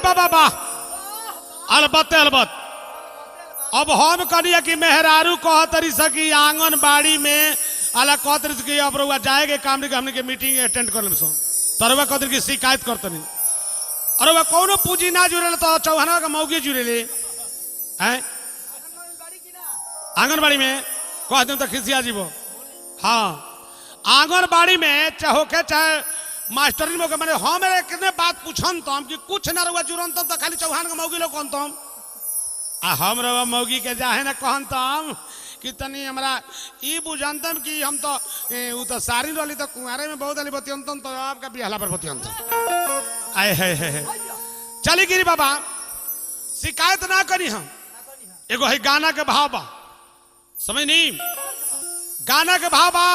बाबा वाह, अलबत्ते अलबत। अब हम कहिए कि मेहरारू कहतरी सकी आंगनबाड़ी में अला कहतरी सकी अब रउआ जाए के काम नहीं, हमने के मीटिंग अटेंड कर लेम सो तरवा कहतरी कि शिकायत करतनी। अरे वह कोनो पूंजी ना जुड़े तो चौहाना का मौगी जुड़े हैं आंगनबाड़ी में कह दूं तो खिसिया जीवो। हाँ आंगनबाड़ी में चाहे होके चाहे मास्टरी में होके, माने हम कितने बात पूछन तो हम कि कुछ ना रहुआ जुड़न तो खाली चौहान का मौगी लोग कहन तो आ हम रहुआ मौगी के जाहे ना कहन तो हम कि तनी हमरा ई बुझनतम कि हम तो उ तो सारी रहली तो कुंवारे में बहुत अली बतियंतम तो आपका बिहला पर बतियंतम। आए है है चली गिरी बाबा शिकायत ना करी हम। एगो है गाना के भाव बा, समझ नहीं, गाना के भाव बा।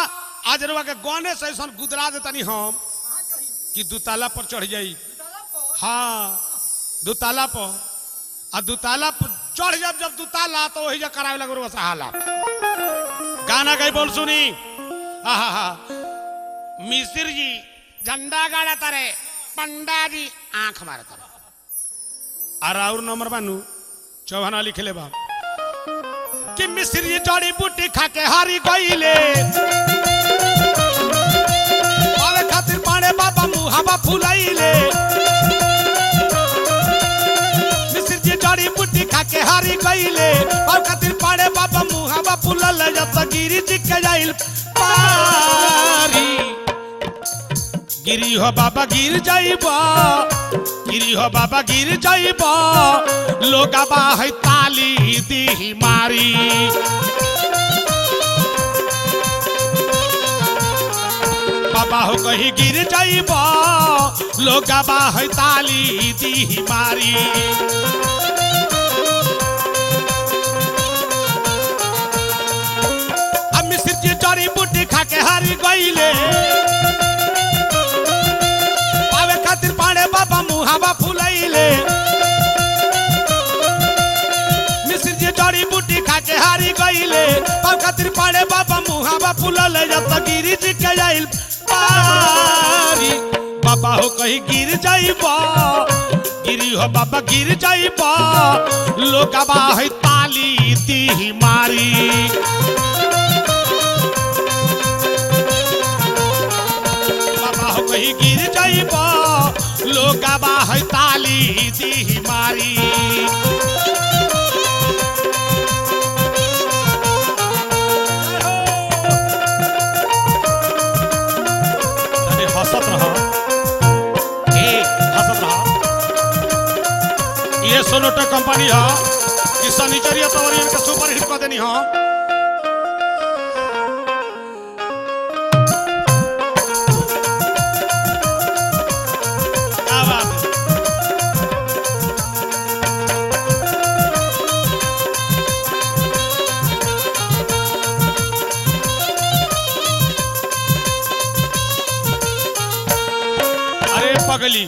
आज रुआ के गाने से ऐसा गुदरा देतनी हम कि दुताला पर चढ़ जाई। हाँ दुताला पर, आ दुताला पर चढ़ जब जब दुताला तो वही जा करावे लगे रुआ सहाला। गाना कहीं बोल सुनी। हा हा मिश्र जी झंडा गाड़ा तारे, पंडा जी आंख मारे तारे। और और नंबर बानू चौहाना लिखले बा कि मिश्र जी जड़ी बूटी खा के हारी गईले, आवे खातिर पाने बाबा मुहावा फुलाइले। मिश्र जी जड़ी बूटी खा के हारी गईले, और खातिर पाने बाबा मुहावा फुलल जब गिरी जी के जाइल पारी। गिरी हो बाबा गिर जाइबा, गिरी हो बाबा गिर जाइबा, लोगबा है ताली दी मारी। बाबा हो कहीं गिर जाइबा, लोगबा है ताली दी मारी। अब मिश्र जी जड़ी बूटी खा के हारी गईले, पावे खातिर पाने बाबा मुहावा फुलाइले। मिश्र जी जड़ी बूटी खा के हारी गईले, पावे खातिर पाने बाबा मुहावा फुलले जब तक गिरी जी के जाइल पारी। बाबा हो कहीं गिर जाइबा, गिरी हो बाबा गिर जाइबा, लोगबा है ताली दी मारी। बाबा हो कहीं गिर जाइबा, लोगबा है ताली दी मारी। अरे हंसत रहा, ए हंसत रहा। ये सोनोटा कंपनी है कि शनिचर तवरी इनका सुपर हिट कर देनी हो। क्या बात है। अरे पगली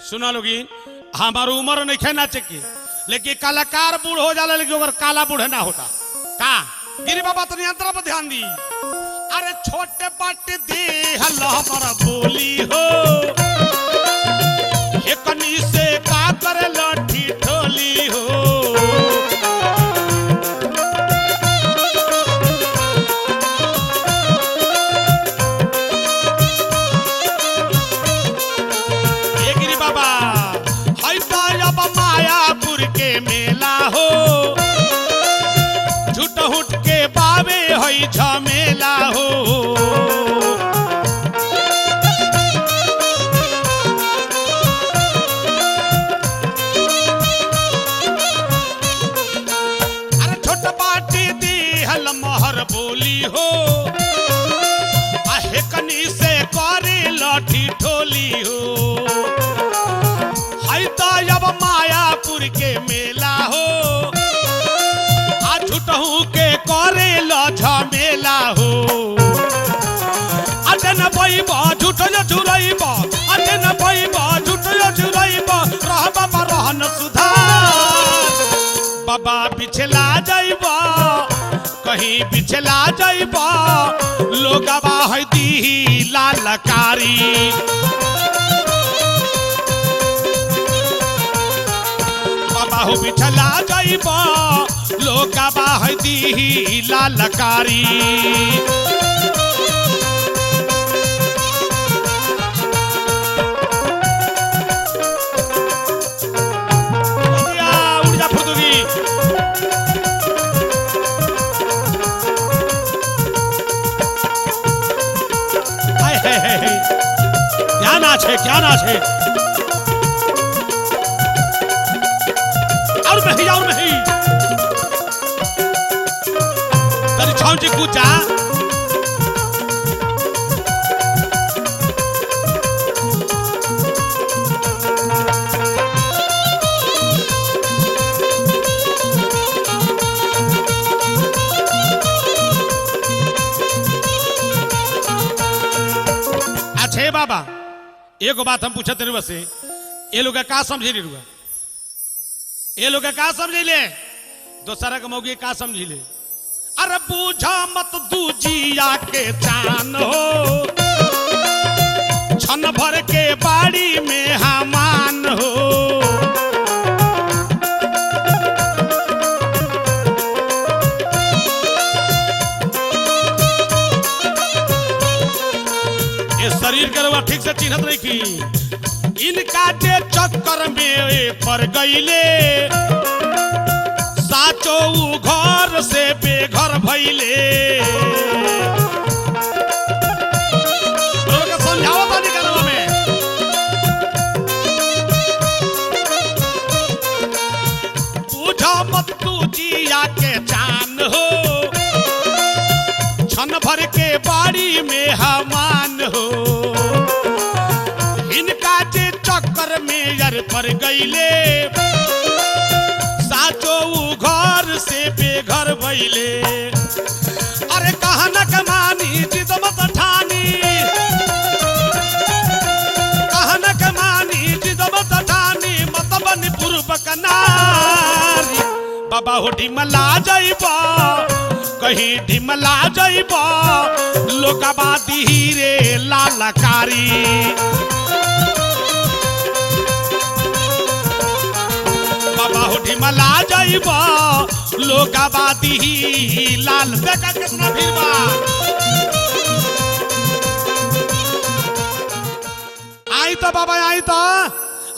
सुना लोगी, हमार उम्र नहीं खे नाचे की, लेकिन कलाकार बूढ़ हो जाला लेकिन ओकर काला बूढ़ ना होता का। गिरी बाबा तो नियंत्रण पर ध्यान दी। अरे छोटे बट they हमर बोली हो, एकनी से का कर लाठी ठोली हो। ए गिरी बाबा हाय अब मायापुर के मेला हो, झूठ हुट के बावे हई झमेला हो। अरे छोट बाटी दी हल मोहर बोली हो, आहे कनी से करे लाठी ठोली हो। हाय तो अब मायापुर के मेला हो, आ झूठहू के करे झमेला हो। अटे न पैबा झूठ झुरैबा, अटे न पैबा झूठ झुरैबा, रह बाबा रहन सुधार। बाबा पिछला जाइबा, कहीं पिछला जाइबा, लोगबा है दी लालकारी। हो बिछला जाइब लोका बाहती लालकारी। उड़ जा फुर्तुगी। हाय हाय हाय हाय। क्या नाच है, क्या नाच है। और नहीं, और नहीं। तेरी छौंची कूचा। अच्छे बाबा, एगो बात हम पूछते रहुआ से, ये लोग का समझे रुआ, ये लोग का समझिले, दोसरा के मौगी का समझिले। अरे बूझा मत दूजिया के चान हो, छन भर के बाड़ी में हमान हो। ये शरीर के रउआ ठीक से चिन्हत रही की इनका जे चक्कर में पड़ गईले, साचो उ घर से बेघर भइले। लोग के समझावत बानी घरवा में। पूछो मत तू जिया के चान हो, छन भर के बाड़ी में हमान हो। इनका जे चक्कर में यार पर गईले, साचो उ घर से बेघर भइले। अरे कहा न कमानी जिद मत ठानी, कहा न कमानी जिद मत ठानी, मत बन पूर्व कनारी। बाबा हो ढिमला जाइबा, कहीं ढिमला जाइबा, लोगबा रे लालकारी। बाबा हो ढिमला जाइबा, लोगबा लाल। देखा कितना भीड़ बा। आई तो बाबा, आई तो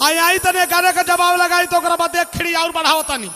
आई, आई तो ने गाने का जवाब लगाई तो ओकरा बाद एक खिड़ी और बढ़ाओ तनी।